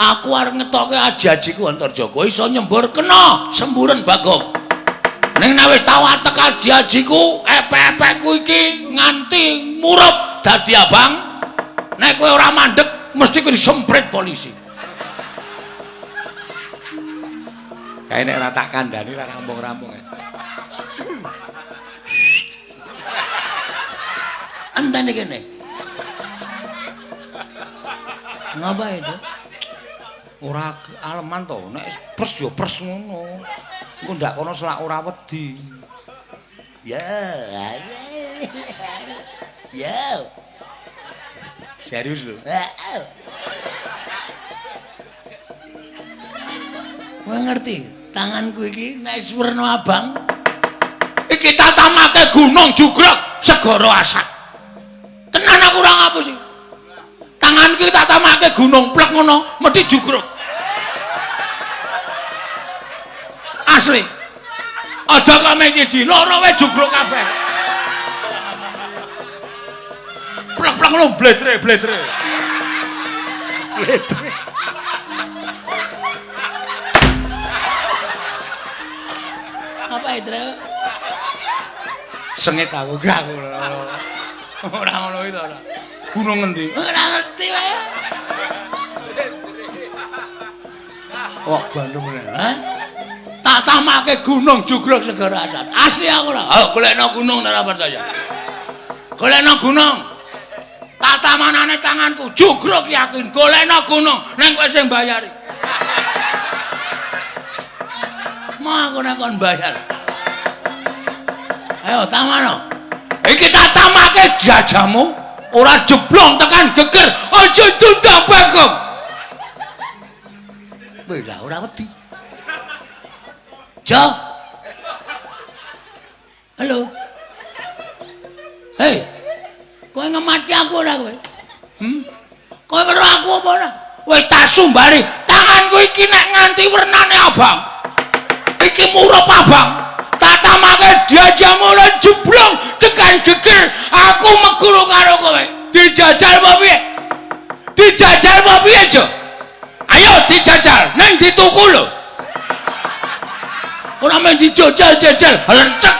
Aku arep ngetoke aji-ajiku Antarja. Kowe iso nyembur kena semburen Bagong. Ning nek wis tau atek aji-ajiku, epek-epekku iki nganti murup dadi abang. Nek kowe ora mandeg mesti kowe disemprit polisi. Kae nek ora tak kandhani ora rampung-rampung. Entene kene. Ngapa itu? Ora aleman to, nek pres ya pres ngono. Engko ndak kono selak ora wedi. Ya. Ya. Serius lho. Kowe ngerti, tanganku iki nek wis werna abang iki tatamake gunung jugruk segara asat. Tenan aku ora ngapusi. Tanganku iki tatamake gunung plek ngono, mesti jugruk. Asli. Aja kok mung siji, loro wae jugruk kabeh. Plek-plek ngono bledre-bledre. Bledre. Apa itu? Sengit aku gak aku. Ora ngono iki to ora. Gunung ngendi? Ora ngerti wae. Kok Bandung meneh. Hah? Tak tamake gunung jugruk segara asat. Asli aku ora. Ha golekno gunung ora percaya. Golekno gunung. Tak tamanane tanganku jugruk yakin golekno gunung nang kowe sing bayari. Mau aku nek kon bayar. Ayo tamano. Iki tak tamake jajamu ora jeblong tekan geger. Aja tundang Bagong. Weh lah ora wedi. Jo. Halo. Hei. Kowe ngematke aku ora kowe? Kowe weruh aku apa ora? Wis tak sumbari, tanganku iki nek nganti wernane abang. Iki murup abang. Tak tamake jajamu ora jeblong tekan geger. Aku meguru karo kowe. Dijajal apa piye? Dijajal apa piye, Jo? Ayo dijajal, neng dituku lho. Ora men dijajal-jajal, hlentek.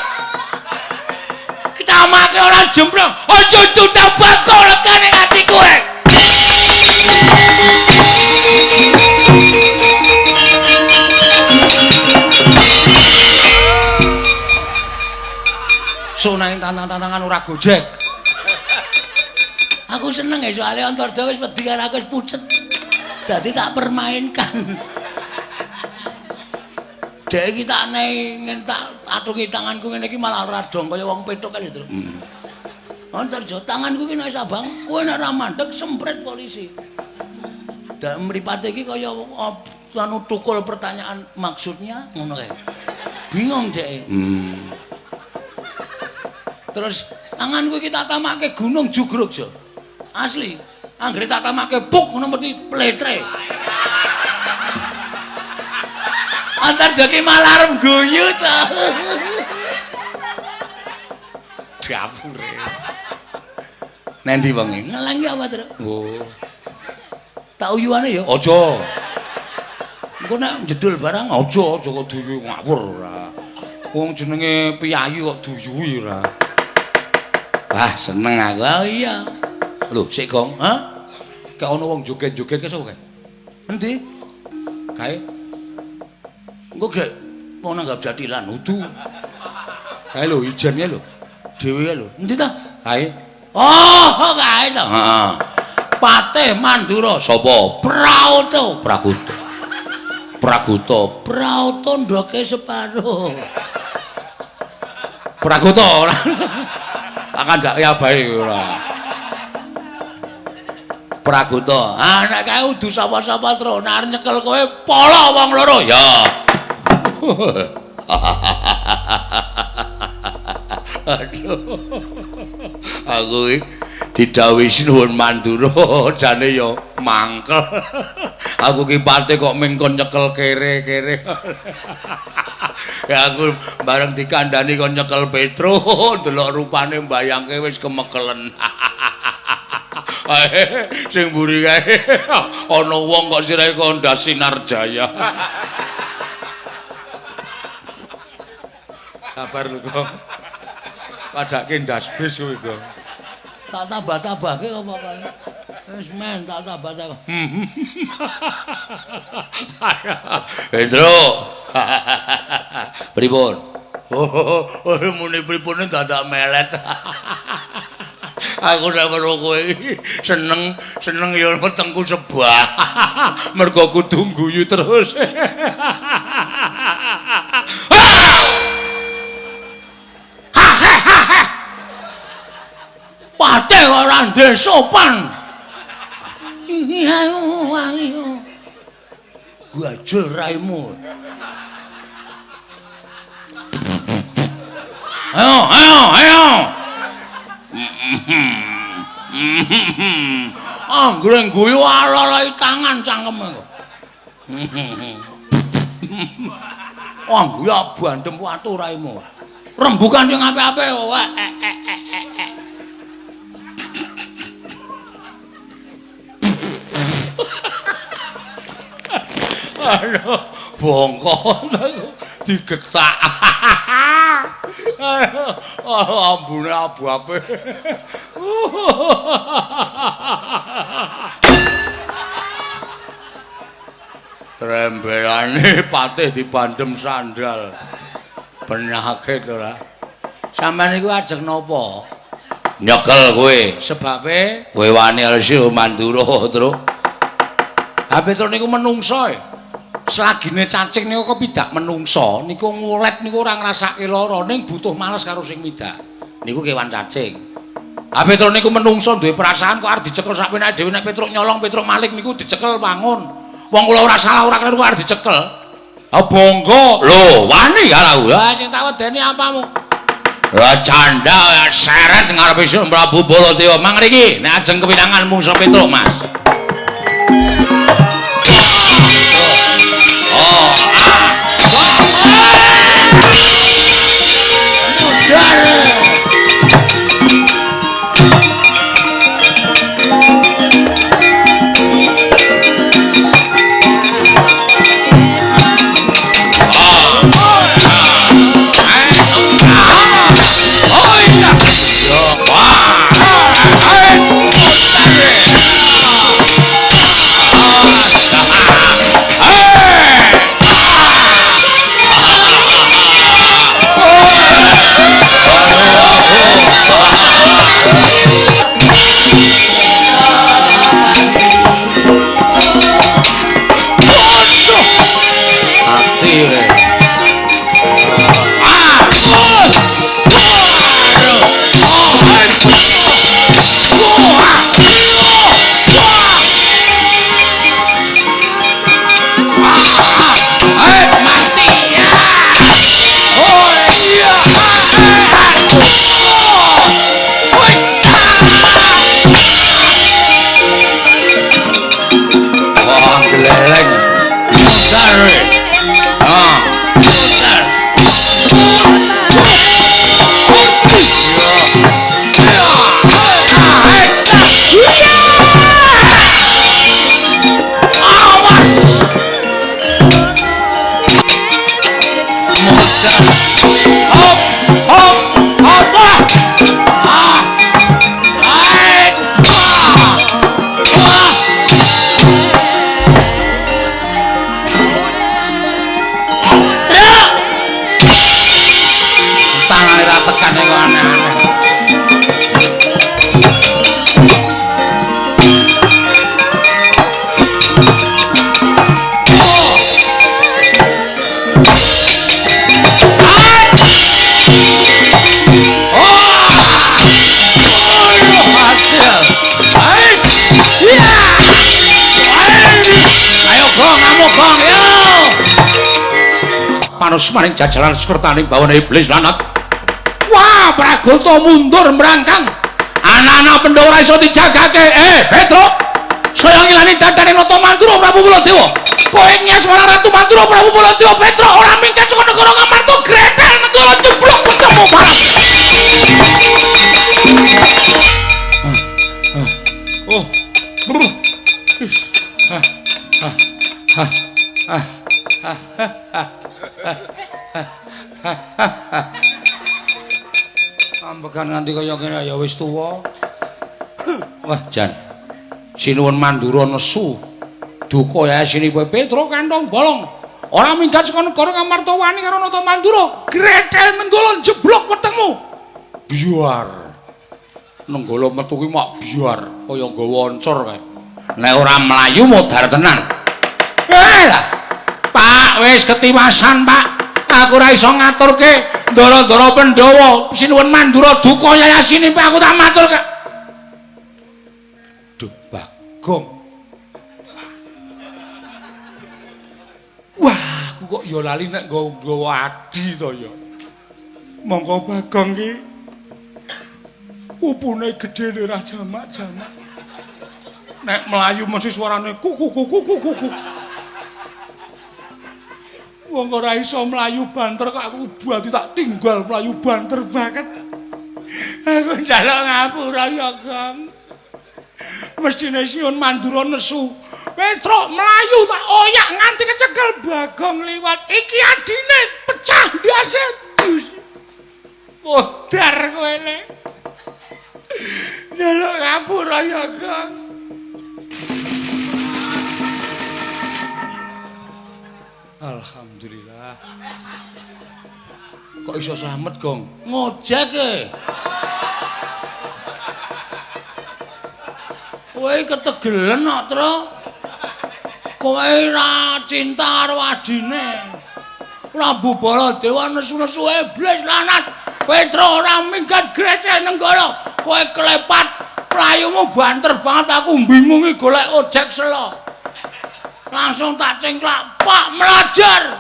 Kita make ora jemblong, aja tutang bakul lekane ati kowe. Sunai tantang-tantangan ora gojek. Aku seneng ya soalnya Antarja wis wedi karo aku wis pucet. Dadi tak permainkan. Dek iki tak nehi tak atungi tanganku ngene iki malah ora dong kaya wong petuk kae lho. Antarja tanganku iki nek abang, kowe nek ora mandeg semprit polisi. Dan mripate iki kaya anu tukul pertanyaan maksudnya ngono kae. Bingung dhek. Terus tanganku iki tak tamake gunung jugruk jo. Asli. Anggere tak tamake puk ngono mesti pletre. Antarja ki malah arep guyu to. Dapure. Nendi wonge? Ngelang ki apa, Truk? Oh. Tak uyuane ya aja. Engko nek jedul barang aja, aja kok duyu ngawur ora. Wong jenenge piyayi kok duyuhi ora. Wah, seneng aku. Oh iya. Lho, sik Gong. Hah? Kayak ana wong joget-joget kae sapa kae? Endi? Kae. Engko gek wong nanggap jathilan udu. Kae lho ijene lho. Dhewe lho. Endi ta? Kae. Oh, kae ta. Heeh. Patih Mandura sapa? Prauta. Praguta. Praguta. Prauta ndoke separo. Praguta ora. Tak kandhake abahe ora. Pragota, ah nek kae udu sapa-sapa Tru, nek arep nyekel kowe polo wong loro ya. Aduh. Aku iki didhawuhi Sinuwun Mandura jane ya mangkel. Aku ki pate kok ming kon nyekel kere-kere. Ya aku bareng dikandhani kon nyekel Petro, ndelok rupane mbayangke wis kemekelen. Sing mburi kae ana wong kok sirahe kandha Sinar Jaya. Sabar lho, Gong. Padake ndas bis kuwi, Gong. Tak tambah-tambahke apa kae? Wis men tak tambah-tambah. Hendro. Pripun? Oh, muni pripune dadak melet. Aku nek weruh kowe seneng, seneng ya wetengku sebah. Mergo kudu guyu terus. Patih ora ndek sopan. Gajul raimu. Ayo, ayo, ayo. Anggreng guyu alalai tangan cangkeme kok. Wah, guyu bandem watu raimu. Rembukan sing apik-apik wae. Aduh, bongkok digetak. Aduh, ambune abu-abe. Trembelane patih dibandem sandal. Penyakit ora. Sampeyan iku ajeng napa? Nyekel kowe. Sebabe kowe wani alsi Mandura, Tru. Ha Petro niku menungso e. Selagine cacing niku kepidak menungso niku ngulet niku ora ngrasake lara ning butuh males karo sing midak. Niku kewan cacing. Ha Petro niku menungso duwe perasaan kok arep dicekel sak penake dhewe nek Petruk nyolong Petruk maling niku dicekel wangun. Wong kula ora salah ora kleru arep dicekel. Ha bangga. Lho, wani ya aku. Lah sing tak wedeni apamu? Lah canda seret ngarepe Sri Prabu Baladewa. Mang riki nek ajeng kepinangan mungsa Petruk, Mas. Oh, ah. Modar. manus maring jajaran sekertaning bawana iblis lanat. Wah, Pragota mundur merangkang. Anak-anak Pandhawa ora iso dijagake. Petruk, saya ngilani dandane Nata Mandura Prabu Baladewa. Kowe nyes marang Ratu Mandura Prabu Baladewa. Petruk ora minggat saka negara Ngamarta, gretel negara jeblok ketemu barang. Oh. Ambegan nganti kaya kene ya wis tuwa. Wah, jan. Sinuwun Mandura nesu. Duka yasinipe Petruk kantong bolong. Ora minggat saka negara Ngamarta wani karo Nata Mandura. Gretel nenggala jeblok wetengmu. Biar. Nenggala metu kuwi mak biar kaya nggawa oncor kae. Nek ora mlayu modar tenan. Lah. Pak, wis ketiwasan, Pak. Aku ora iso ngaturke ndara-ndara Pandhawa. Sinuwun Mandura duka yayasinipe aku tak maturke. Duh, Bagong. Wah, aku kok ya lali nek nggawa adi to ya. Monggo Bagong ki pupune gedhe ora jamak-jamak. Nek mlayu mesti suarane kuku kuku kuku kuku. Wong ora iso mlayu banter kok aku buati tak tinggal mlayu banter banget. Aku njaluk ngapura ya, Gong. Mestine Sinuwun Mandura nesu. Petruk mlayu tak oyak nganti kecekel Bagong liwat. Iki adine pecah ndase. Modar kowe le. Njaluk ngapura ya, Gong. Alhamdulillah. Kok iso slamet, Gong? Ngojek e. Kowe ketegelen kok, Tru. Kowe ora cinta karo adine. Prabu Baladewa nesu-nesu iblis lanat. Petruk ora minggat greceh nenggala. Kowe klepat playumu banter banget aku bingungi golek ojek selo. Langsung tak cengklak, Pak melajar.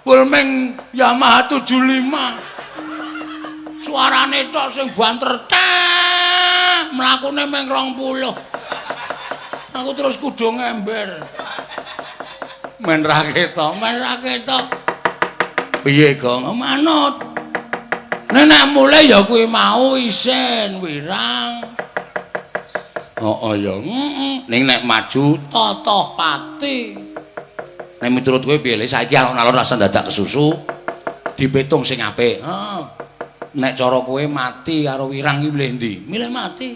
Bulming Yamaha 75. Suarane tok sing banter teh, mlakune ming 20. Aku terus kudu ngember. Men ra ketok, men ra ketok. Piye, Gong? Manut. Nek mulai ya kuwi mau isin wirang. Heeh ya, heeh. Ning nek maju totoh pati. Nek miturut kowe piye le saiki alon-alon rasa dadak kesusu dipitung sing apik. Heeh. Nek cara kowe mati karo wirang iki milih ndi? Milih mati.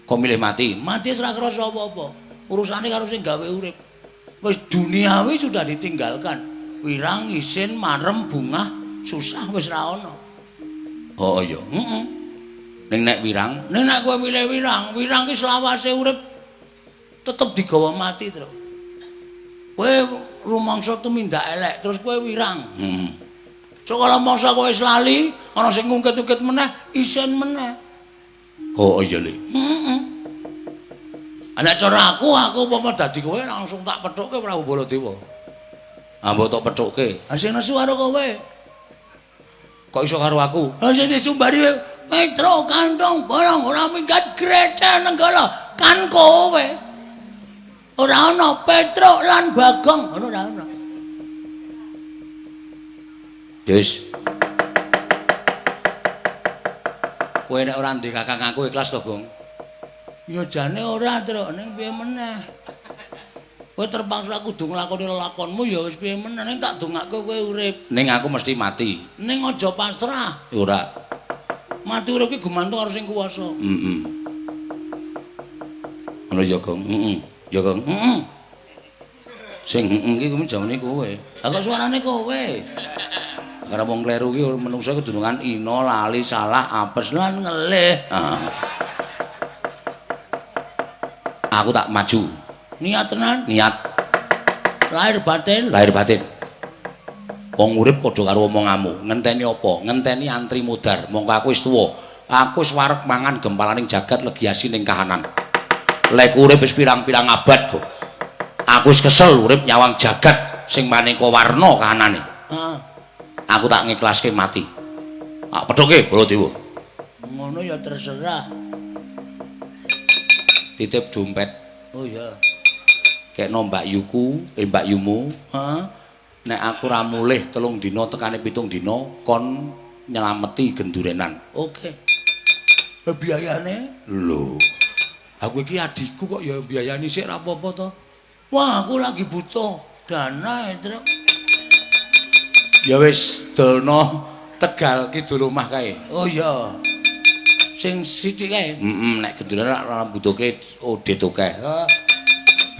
Kok milih mati? Mati wis ora krasa apa-apa. Urusane karo sing gawe urip. Wis duniawi sudah ditinggalkan. Wirang, isin, marem, bungah, susah wis ra ono. Heeh ya, heeh. Ning nek wirang, ning nek kowe milih wirang, wirang ki selawase urip tetep digawa mati, Tru. Kowe rumangsa tumindak elek, terus kowe wirang. Heeh. Sok kala mangsa kowe wis lali, ana sing ngungkit-ungkit meneh, isin meneh. Oh iya le. Heeh. Nek cara aku umpama dadi kowe langsung tak pethukke Prabu Baladewa. Ah mbok tak pethukke. Ah sing nesu karo kowe. Kok iso karo aku? Ah sing disumbari Petruk kantong bolong ora minggat greceh nenggala kan kowe. Ora ana Petruk lan Bagong, ngono ora ana. Wis. Kowe nek ora ndek kakang aku ikhlas to, Gong? Ya jane ora, Truk, ning piye meneh. Kowe terpaksa kudu nglakoni lelakonmu ya wis piye meneh, ning tak dongake kowe urip. Ning aku mesti mati. Ning aja pasrah. Ora. Mati urip ki gumantung karo sing kuwasa. Heeh. Ngono ya, Gong. Heeh. Ya, Gong. Heeh. Sing heeh ki kuwi jamane kowe. Lah kok suarane kowe? Karena wong kleru ki menungso kedunungan ina, lali, salah, apes lan ngelih. Aku tak maju. Niat tenan? Niat. Lahir batin? Lahir batin. Wong urip padha karo omonganmu. Ngenteni apa? Ngenteni antri modar. Mongko aku wis tuwa. Aku wis wareg mangan gempalaning jagat legi asining kahanan. Lek urip wis pirang-pirang abad kok. Aku wis kesel urip nyawang jagat sing maneka warna kahanane. Heeh. Aku tak ngiklaske mati. Tak pethuke Baladewa. Ngono ya terserah. Titip dompet. Oh iya. Kekno Mbak Yuku, Mbak Yumu. Heeh. Nek aku ra mulih 3 dina tekane 7 dina kon nyelameti gendurenan. Oke. Biayane? Lho. Aku iki adikku kok ya biayani sik ra apa-apa to. Wah, aku lagi butuh dana, Truk. Ya wis, dolno Tegal kidul omah kae. Oh iya. Sing sithik kae. Heeh, nek gendurenan ora mbutuhke odit akeh. Heeh.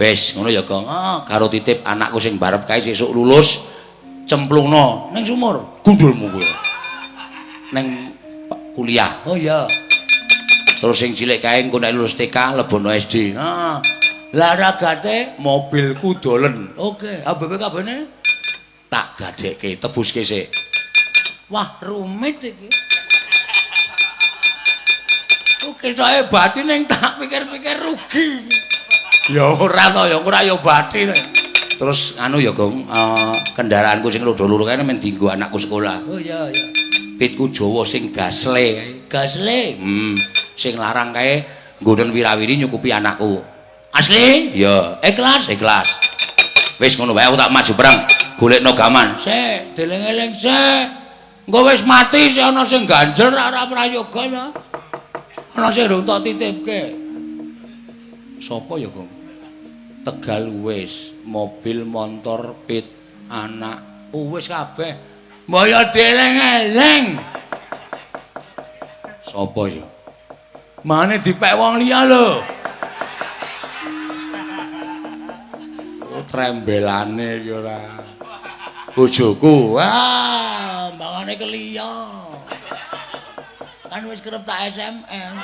Wis, ngono ya, Gong. Heeh. Karo titip anakku sing barep kae sesuk lulus cemplungno Ning sumur. gundulmu kuwi. Ning kuliah. Oh iya. Terus sing cilik kae engko nek lulus TK lebono SD. Heeh. Lah ragate Mobilku dolen. oke, ABBKB-ne Tak gadekke, tebuske sik. Wah, rumit iki. Oke, soe bathi ning tak pikir-pikir rugi. Ya ora to, ya ora ya bathi. Terus anu ya, Gong, kendaraanku sing roda loro kae men dienggo anakku sekolah. Oh iya iya. Pitku Jawa sing gasle kae. Gasle. Sing larang kae nggonen wirawiri nyukupi anakku. Asli? Ya, ikhlas, ikhlas. Wis ngono wae aku tak maju perang golekno gaman. Sik, dieling-eling sik. Engko wis mati sik ana sing ganjel ora prayoga ya. Ana sing rung tak titipke. Sopo ya, Gong? Tegal wis, mobil, motor, pit, anak, Wis kabeh. Mbok ya dieling-eling. Sopo ya? Mane dipek wong liya lho. Oh, trembelane iki ora. Bojoku. Wah, mbangane keliya. Kan wis kerep tak SMS.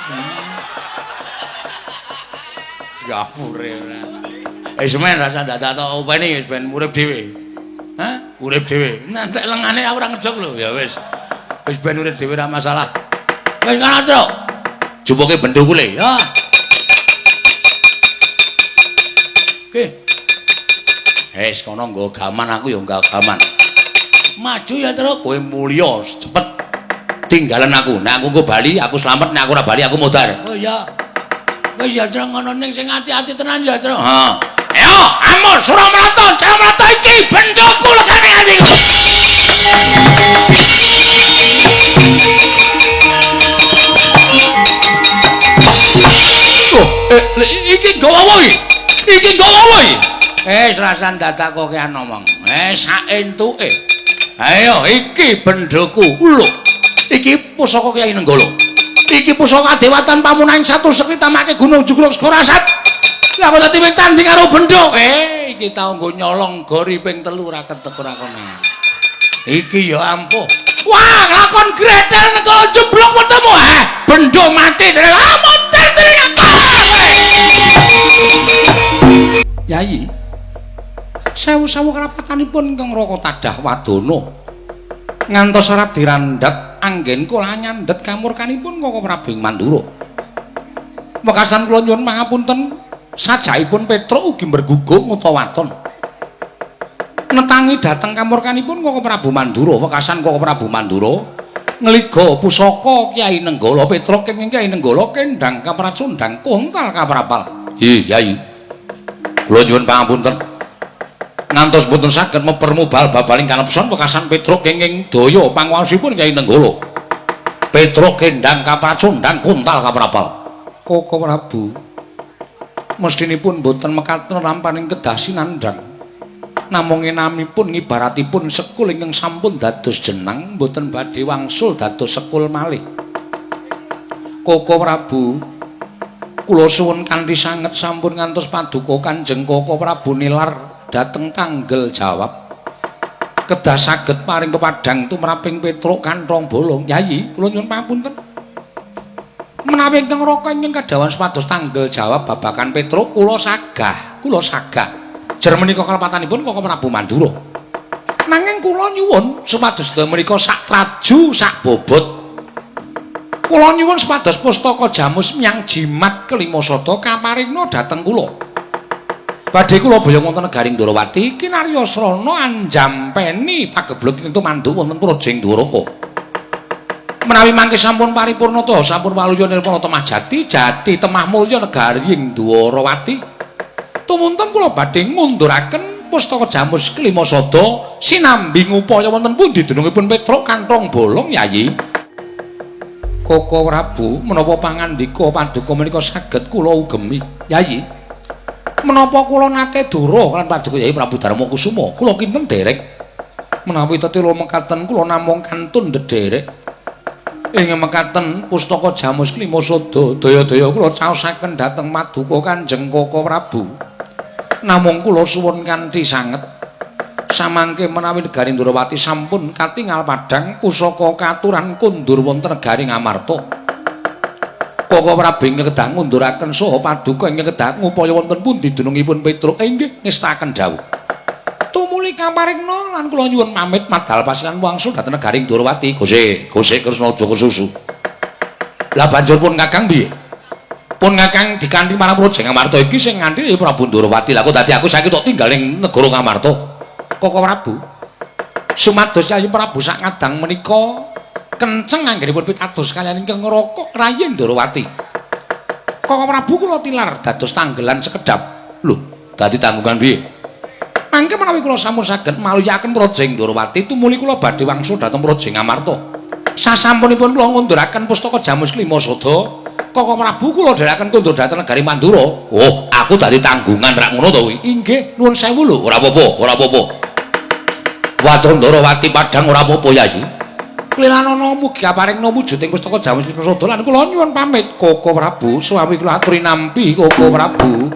Diapure ora. Wis men rasa dadak tok openi wis ben urip dhewe. Hah? Urip dhewe. Nantek lengane aku ora ngejok lho. Ya wis. Wis ben urip dhewe ora masalah. Wis ngono, Truk. Jupuke bendho kule. Ya. Oke, Wis kono nggo gaman aku ya nggo gaman. maju ya, Truk. Kowe mulya cepet tinggalan aku. Nek aku nggo bali aku slamet, nek aku ora bali aku modar. Oh iya. Wis ya, Truk, ngono ning sing ati-ati tenan ya, Truk. Ha. Ayo, amur Suramrata, Jayamarta iki bendhoku legane atiku. Oh, iki nggawa apa iki? Iki nggawa apa iki? Rasan dadak kokean ngomong. Sak entuke. Ayo, iki bendhoku. Lho. Iki pusaka Kyai Nenggala. Iki pusaka kadewatan pamunan satu sekti tamake Gunung Jugruk Sekorasat. Lah kok dadi wing tanding karo bendho. Iki tau nggo nyolong gori ping 3 ora ketek ora kono. Iki ya ampuh. Wah, lakon gretel Nenggala jeblok wetemu. Bendho mati. Ah, monter tenan. Yai. Sewu-sewu kerapatanipun ingkang Raka tadah wadana. Ngantos serat dirandhat anggen kula nyandhet kamurkanipun Kaka Prabu ing Mandura. Wekasan kula nyuwun pangapunten sajaipun Petruk ugi mbergugung utawa waton. Netangi dhateng kamurkanipun Kaka Prabu Mandura, wekasan Kaka Prabu Mandura ngliga pusaka Kyai Nenggala Petruk kenging Kyai Nenggala kendhang kapracundhang kontal kaprapal. Hi, Yai. Kula nyuwun pangapunten. Ngantos boten saged mepermu bal babaling kanepson wekasan Petruk kenging daya panguwasipun Kyai Nenggala. Petruk kendhang kapracundhang kontal kaprapal. Kaka Prabu mestinipun boten mekaten lampaning kedah sinandhang. Namung enamipun ngibaratipun sekul ingkang sampun dados jenang boten badhe wangsul dados sekul malih. Kaka Prabu, kula suwun kanthi sanget sampun ngantos paduka Kanjeng Kaka Prabu nilar dhateng tanggel jawab. Kedah saged paring pepadhang tumraping Petruk kanthong bolong. Yayi, kula nyuwun pangapunten. Menawi ingkang raka ingkang kadhawuhan supados tanggel jawab babagan Petruk, kula sagah, kula sagah. Jer menika kalepatanipun Kaka Prabu Mandura. Nanging kula nyuwun supados sedaya menika sak traju sak bobot. Kula nyuwun supados pustaka jamus miyang jimat kelima sata kaparingna dhateng kula. Badhe kula boyong wonten negaring Ndorowati kinarya srana anjampeni pageblug ing tumanduk wonten Praja Dwaraka. Menawi mangke sampun paripurna ta sampun waluya nirmala temah jati jati temah mulya negaring Dwarawati. Tumunten kula badhe ngunduraken pustaka Jamus Klima Sada sinambi ngupaya wonten pundi dunungipun Petruk kanthong bolong Yayi. Koko Prabu menapa pangandika paduka menika saged kula ugemi Yayi. Menapa kula nate dura lan paduka Yayi Prabu Darma Kusuma kula kinten derek menawi tetila mekaten kula namung kantun ndederek ing mekaten pustaka Jamus Klima Sada daya-daya kula caosaken dhateng paduka Kanjeng Koko Prabu. Namung kula suwun kanthi sanget samangke menawi negari Ndrawati sampun katingal padhang pusaka katuran kondur wonten negari Ngamarta. Koko Prabu ingkang kedah ngunduraken saha paduka ingkang kedah ngupaya wonten pundi dunungipun Petruk inggih ngestaken dawuh. Tumuli kaparingna lan kula nyuwun pamit madal pasinan wangsul dhateng negari Ndrawati. Gose, gose Kresna aja kesusu. Lah banjur pun Kakang piye? Pun Kakang dikanthi marang Praja Ngamarta iki sing nganthi Prabu Ndrawati. Lah kok dadi aku saiki tok tinggal ning negara Ngamarta. Koko Prabu sumados Yayi Prabu sak ngadang menika kenceng anggenipun pitados kaliyan ingkang ngrokok rayi Ndrawati. Koko Prabu kula tilar dados tanggelan sekedhap. Lho, dadi tanggungan piye? Mangke menawi kula sampun saged maluyaken Praja Ndrawati tumuli kula badhe wangsul dhateng Praja Ngamarta. Sasampunipun kula ngunduraken pustaka Jamus Klima Sada, Koko Prabu kula dherekaken kondur dhateng negari Mandura. Oh, aku dadi tanggungan rak ngono to kuwi? Inggih, nuwun sewu lho. Ora apa-apa, ora apa-apa. Waton Ndrawati padhang ora apa-apa Yayi. Klilanana mugi aparingna wujuding pustaka Jamus Klima Sada lan kula nyuwun pamit Koko Prabu, suwawi kula aturi nampi Koko Prabu.